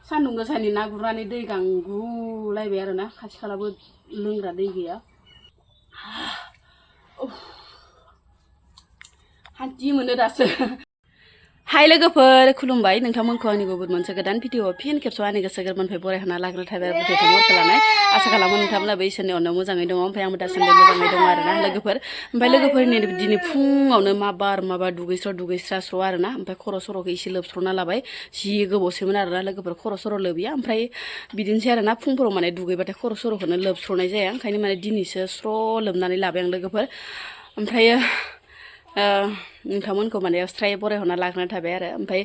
सान्दुं गोसानि ना गुरनानै दै गांगुलायबाय आरो ना खाथि खालाबो लोंग्रा दै गैया हान्थि मोनो दासो हाय लोगोफोर खुलुमबाय नोंथांमोनखौ आंनि गुबुन मोनसे गोदान भिडिअ फिन खेबसेआव आंनि गोसो गोरबोनिफ्राय बरायहोना लाग्रोनाय थाबाय भिडिअखौ मदद खालामनाय आसा खालामो नोंथांमोनाबो इसोरनि अननायाव मोजाङै दङ ओमफ्राय आंबो दासान्दि मोजाङै दङ आरोना लोगोफोर ओमफ्राय लोगोफोरनि दिनै फुङावनो माबा दुगैस्रास्र' आरोना ओमफ्राय खर' सर'खौ एसे लोबस्र'ना लाबाय जि गोबावसैमोन आरोना लोगोफोर खर' सर' लोबिया ओमफ्राय बिदिनोसै आरोना फुंफोराव माने दुगैबाथाय खर' सर'खौनो लोबस्र'नाय जाया ओंखायनो माने दिनैसो स्र' लोबनानै लाबाय आं लोगोफोर ओमफ्रायो नोंथांमोनखौ माने स्राय बरायहरना लाग्रोनाय थाबाय आरो ओमफ्राय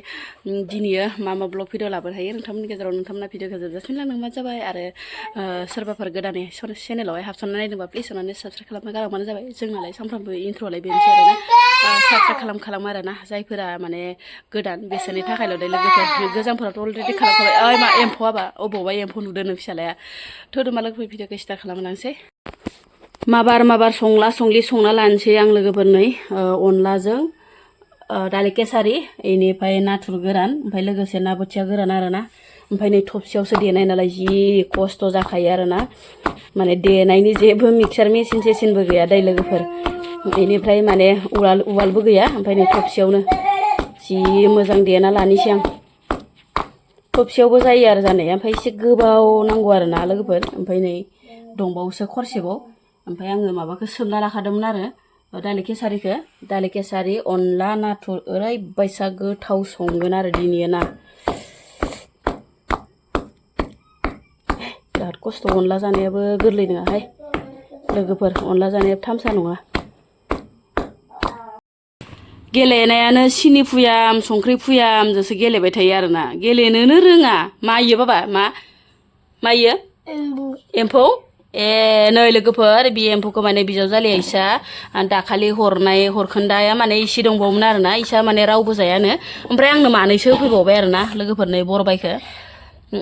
दिनै मा ब्लग भिडिअ लाबोनो हायो नोंथांमोननि गेजेराव नोंथांमोना भिडिअखौ जोबजासिम लांनो जाबाय आरो सोरबाफोर गोदानै चेनेलावहाय हाबसनना नायदोंबा प्लिज अननानै साबस्क्राइब खालामना गालांबानो जाबाय जोंनालाय सानफ्रामबो इन्ट्र'आलाय बेनोसै आरोना साबस्क्राइब खालाम आरोना जायफोरा माने गोदान बेसोरनि थाखायल' दे लोगोफोर गोजामफोराथ' अलरेडि खालामखाबाय ओइ मा एम्फौआबा अबावबा एम्फौ नुदों नों फिसालाया थोदोमा लोगोफोर भिडिअखौ स्टार्ट खालामलांसै माबार संला लानोसै आं लोगोफोर नै अनलाजों दालि केसारि इनिफ्राय नाथुर गोरान ओमफ्राय लोगोसे ना बोथिया गोरान आरोना ओमफ्राय नै थबसियावसो देनाय नालाय जि खस्थ' जाखायो आरोना माने देनायनि जेबो मिक्सार मेसिनबो गैया दै लोगोफोर बेनिफ्राय माने उवालबो गैया ओमफ्राय नै थबसियावनो जि मोजां देना लानोसै आं थबसियावबो जायो आरो जानाया ओमफ्राय एसे गोबाव नांगौ आरोना लोगोफोर ओमफ्राय नै दंबावोसो खरसेबाव ओमफ्राय आङो माबाखौ सोमना लाखादोंमोन आरो दालि केसारि अनला नाथुर ओरैबायसा गोथाव संगोन आरो दिनै ना बिराद खस्थ' अनला जानायाबो गोरलै नङाहाय लोगोफोर अनला जानाया थामसा नङा गेलेनायानो सिनि फुयाम संख्रि फुयामजोंसो गेलेबाय थायो आरोना गेलेनोनो रोङा मायो बाबा मायो एम्फौ नै लोगोफोर बे एम्फौखौ माने बिजावजालिया इसा दाखालि हरखोन्दाया माने इसे दंबावोमोन आरोना इसा माने रावबो जायानो ओमफ्राय आंनो मानैसो होफैबावबाय आरोना लोगोफोर नै बरबायखो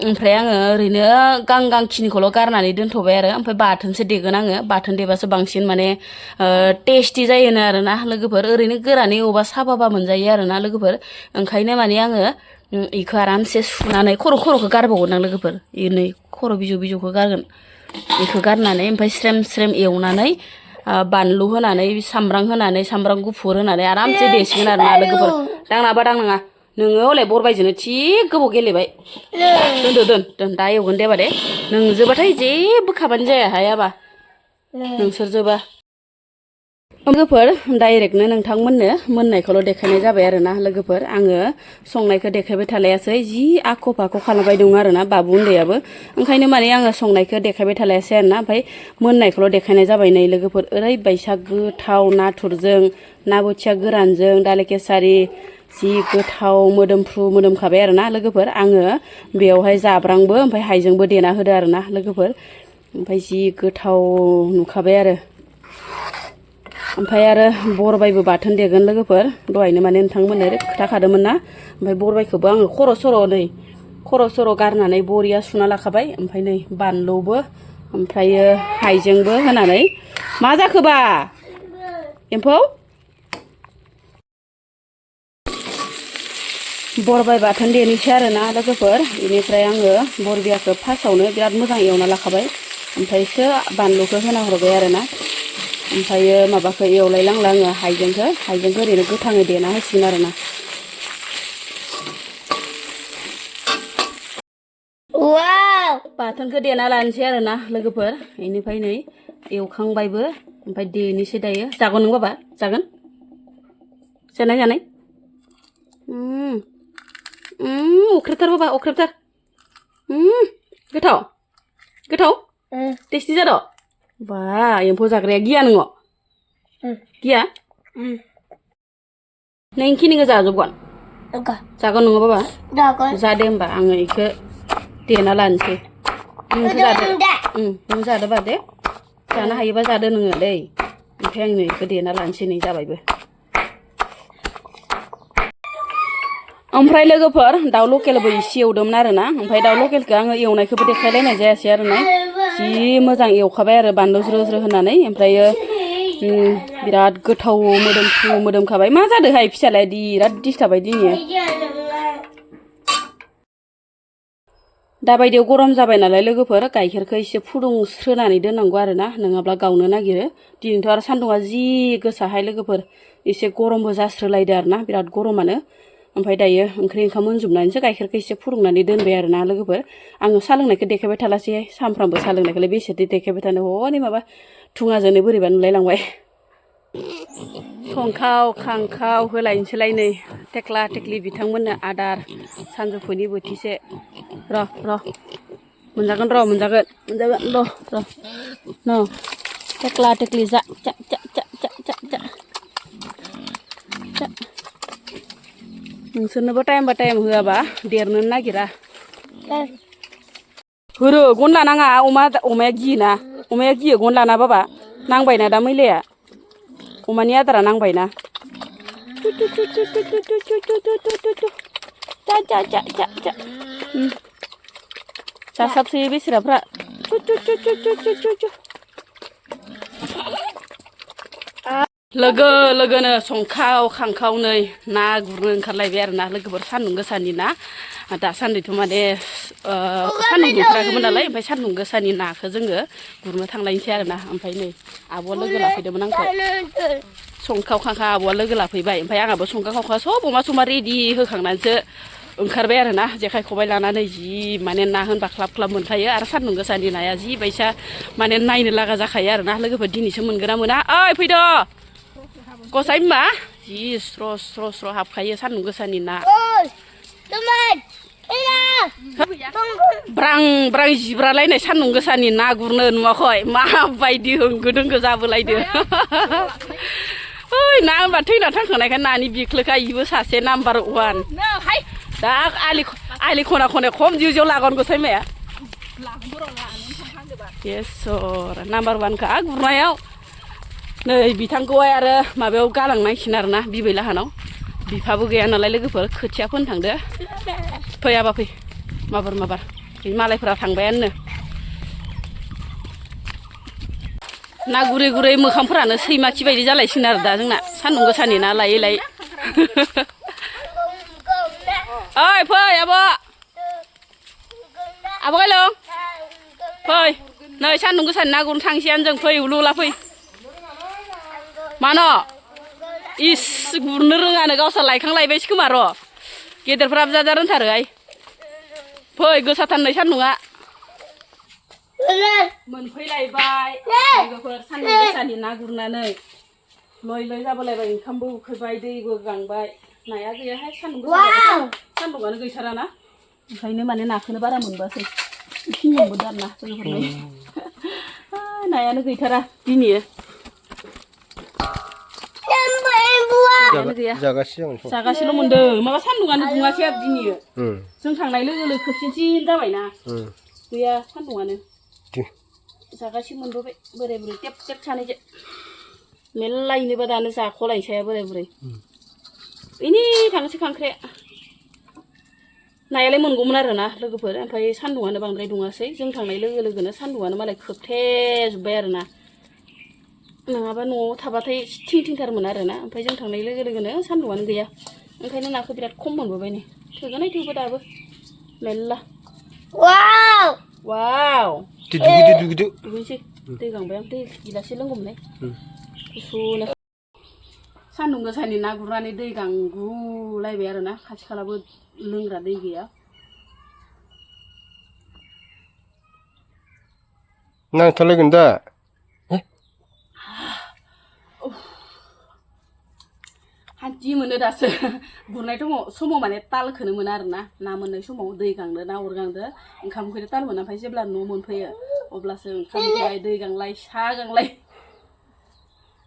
ओमफ्राय आङो ओरैनो गांखिनिखौल' गारनानै दोनथ'बाय आरो ओमफ्राय बाथोनसो देगोन आङो बाथोन देबासो बांसिन माने टेस्टि जायोनो आरोना लोगोफोर ओरैनो गोरानै एवबा साबाबा मोनजायो आरोना लोगोफोर ओंखायनो माने आङो इखौ आरामसे सुनानै खर'खौ गारबावगोन आं लोगोफोर नै खर' बिजौखौ गारगोन बेखौ गारनानै ओमफ्राय स्रेम एवनानै बानलु होनानै सामब्राम गुफुर होनानै आरामसे देसिगोन आरोना लोगोफोर दांनाङा नोङो हले बरबायजोंनो थिग गोबाव गेलेबाय दोन दा एवगोन दे दे नोंजोबाथाय जेबो खामानि जाया हायाबा नोंसोरजोबा लोगोफोर डाइरेक्टनो नोंथांमोननो मोननायखौल' देखायनाय जाबाय आरोना लोगोफोर आङो संनायखौ देखायबाय थालायासै जि आख' फाख' खालामबाय दं आरोना बाबु उन्दैयाबो ओंखायनो माने आङो संनायखौ देखायबाय थालायासै आरोना ओमफ्राय मोननायखौल' देखायनाय जाबाय नै लोगोफोर ओरैबायसा गोथाव नाथुरजों ना बोथिया गोरानजों दालि केसारि जि गोथाव मोदोमखाबाय आरोना लोगोफोर आङो बेयावहाय जाब्रांबो ओमफ्राय हाइजेंबो देना होदो आरोना लोगोफोर ओमफ्राय जि गोथाव नुखाबाय आरो ओमफ्राय आरो बरबायबो बाथोन देगोन लोगोफोर दहायनो माने नोंथांमोननो खोथाखादोंमोन ना ओमफ्राय बरबायखौबो आङो खर' सर' गारनानै बरिया सुना लाखाबाय ओमफ्राय नै बानलुबो ओमफ्रायो हाइजेंबो होनानै मा जाखोबा एम्फौ बरबाय बाथोन देनोसै आरोना लोगोफोर बेनिफ्राय आङो बरबियाखौ फार्स्टआवनो बिराद मोजां एवना लाखाबाय ओमफ्रायसो बानलुखौ होना हरबाय आरोना ओमफ्रायो माबाखौ एवलायलांला आङो हाइजेंखौ ओरैनो गोथाङै देना होसिगोन आरोना बाथोनखौ देना लानोसै आरोना लोगोफोर बेनिफ्राय नै एवखांबायबो ओमफ्राय देनोसै दायो जागोन नों बाबा जागोन जानाय अख्रेबथार बाबा अख्रेबथार गोथाव टेस्टि जाद' बा एम्फौ जाग्राया गिया नोङो गिया नों इखिनिखौ जाजोबगोन जागोन नोङो बाबा जादे होमबा आङो इखौ देना लानोसै नों जादो बा दे जानो हायोबा जादो नोङो दै ओमफ्राय आङो इखौ देना लानोसै नै जाबायबो ओमफ्राय लोगोफोर दाउ लकेलबो इसे एवदोंमोन आरोना ओमफ्राय दाउ लकेलखौ आङो एवनायखौबो देखायलायनाय जायासै आरोना जि मोजां एवखाबाय आरो बानलु ज्रो होनानै ओमफ्रायो बिराद गोथाव मोदोमखाबाय मा जादोंहाय फिसालाया बिराद दिस्टार्बबाय दिनै दाबायदियाव गरम जाबाय नालाय लोगोफोर गाइखेरखौ एसे फुदुंस्रोनानै दोननांगौ आरो ना नङाब्ला गावनो नागिरो दिनैथ' आरो सान्दुंआ जि गोसाहाय लोगोफोर एसे गरमबो जास्रोलायदो आरो ना बिराद गरमानो ओमफ्राय दायो ओंख्रि ओंखाम मोनजोबनानैसो गाइखेरखौ एसे फुदुंनानै दोनबाय आरो ना लोगोफोर आङो साहा लोंनायखौ देखायबाय थालासैहाय सानफ्रामबो साहा लोंनायखौलाय बेसेदि देखायबाय थानो हनै माबा थुङाजोंनो बोरैबा नुलायलांबाय संखाव खांखाव होलायनोसैलाय नै थेख्ला थेख्लि बिथांमोननो आदार सानजौफुनि बोथिसे र' मोनजागोन र' न थेख्ला थेख्लि जा नोंसोरनोबो टाइम बा टाइम होआबा देरनो नागिरा होरो गन लानाङा अमाया गियो गन लाना बाबा नांबायना दा मैलाया अमानि आदारा नांबायना जासाबसोयो बेसेराफ्रा लोगोनो संखाव खांखाव नै ना गुरनो ओंखारलायबाय आरो ना लोगोफोर सान्दुं गोसानि ना दासान्दिथ' माने सान्दुं दुंथाराखैमोन नालाय ओमफ्राय सान्दुं गोसानि नाखौ जोङो गुरनो थांलायनोसै आरो ना ओमफ्राय नै आब'आ लोगो लाफैदोंमोन आंखौ संखाव खांखाव आब'आ लोगो लाफैबाय ओमफ्राय आंहाबो संखाव खांखाव सब अमा समा रेडि होखांनानैसो ओंखारबाय आरो ना जेखाइ खबाइ लानानै जि माने ना होनबा ख्लाब ख्लाब मोनखायो आरो सान्दुं गोसानि नाया जि बायसा माने नायनो लागा जाखायो आरो ना लोगोफोर दिनैसो मोनगोन ना मोना ओइ फैद' गसाइ बिमा जि स्र' हाबखायो सान्दुं गोसानि ना ब्रां जिब्रालायनाय सान्दुं गोसानि ना गुरनो नुवाखै माबायदि होंगो दोंगो जाबोलायदो ओइ ना होनबा थैना थांखानायखाय नानि बिख्लोखा इबो सासे नाम्बार 1 दा आलि खना खम जिउ लागोन गसाइ बिमाया येसर नाम्बार 1 खा गुरनायाव नै बिथांखौहाय आरो माबायाव गालांनांसिगोन आरो ना बिबै लाहानाव बिफाबो गैया नालाय लोगोफोर खोथिया फोनो थांदो फैयाबा फै माबार मालायफोरा थांबायानो ना गुरै मोखांफोरानो सैमा खि बायदि जालायसिगोन आरो दा जोंना सान्दुं गोसानि ना लायै ओइ फै आब' गायलं फै नै सान्दुं गोसानि ना गुरनो थांसैयानो जों फै उलुला फै मानो इस गुरनो रोङानो गावस्रा लायखांलायबायसो खोमा र' गेदेरफ्राबो जाजा रोंथारोहाय फै गोसाथारनै सान्दुंआ मोनफैलायबाय लोगोफोर सान्दुं गोसानि ना गुरनानै लय जाबोलायबाय ओंखामबो उखैबाय दैबो गांबाय नाया गैयाहाय सान्दुं गोसा सान्दुंआनो गैथाराना ओंखायनो माने नाखौनो बारा मोनबोआसै इखिनि मोनबोदों आरो ना लोगोफोर नायानो गैथारा दिनै जागासिल' मोनदों माबा सान्दुंआनो दुङासै आरो दिनै जों थांनाय लोगो खोबसिनसिन जाबायना गैया सान्दुंआनो जागासिनो मोनबोबाय बोराय बुरै टेप सानैजों मेरला इनोबा दानो जाख'लायनोसै बोराय बुरै इनि थांसै खांख्राया नायालाय मोनगौमोन आरो ना लोगोफोर ओमफ्राय सान्दुंआनो बांद्राय दुङासै जों थांनाय लोगोनो सान्दुंआनो मालाय खोबथेजोब्बाय आरो ना नङाबा न'आव थाबाथाय थिंथारमोन आरो ना ओमफ्राय जों थांनाय लोगोनो सान्दुंआनो गैया ओंखायनो नाखौ बिराद खम मोनबोबाय नै थोबो दाबो मेरला वाव दुगैनोसै दै गांबाय आं दै गिलाससे लोंगौमोनहाय गुसुनो सान्दुं गोसानि ना गुरनानै दै गांगुलायबाय आरो ना खाथि खालाबो लोंग्रा दै गैया नांथारलायगोन दा हान्थि मोनो दासो गुरनाय समाव माने तालखौनो मोना आरो ना मोननाय समाव दै गांदो ना ओंखाम उखैदो ताल मोना ओमफ्राय जेब्ला न' मोनफैयो अब्लासो ओंखाम उखैलाय दै गांलाय सा गांलाय